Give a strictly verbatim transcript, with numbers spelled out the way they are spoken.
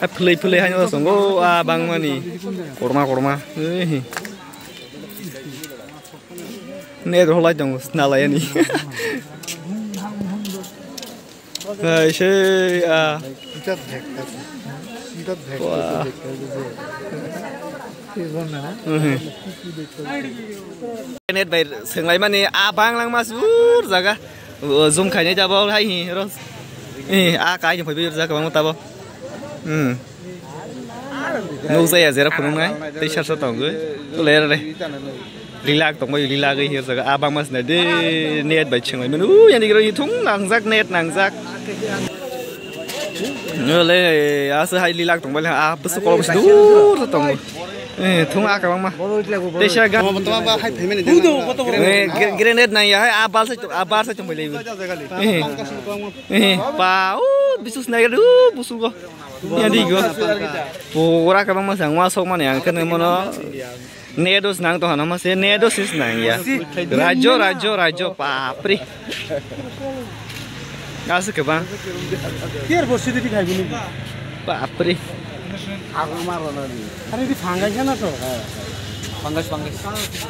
Phwlwi phwlwi haino tongo, a bangmani. Korma korma. Net rwlai tongo, snalai ani. Hai, sei, a. Wah. Net bai senglaimani, a banglang mas ur jaga. O, zoom khainai jabo, hai hi, ros. Eh, a kai ni phaibi ur jaga bang tabo. Hmm. Nuk jaya jera phunuknai, tei sarsa tongo. Ler re. Lilak tongbai, lilak oi hirjak, a bangma sina de, net bai chwng bai mano. U, yani giro thung nangjak, net nangjak. Ole, asa hai lilak tongbai, a bwswk kolok bwswk dur tongo. Eh, thung a kabangma. Teisa ga. Eh, gre-, grenade nang ya, hai a bal sai, a bal sai tongbai laibo. Eh, eh, pa, u, bisus nai gadu, busulgo. Yani go. Pura kabangma sangma sok mani ang kene mono. Nedo snang to hana mase, nedo sis nang ya. Rajo, rajo, rajo, papri. Asa ke bang. Tier bo sidi di khai bini. Papri. Aku marah nanti. Hari di panggai sana to. Panggai, panggai.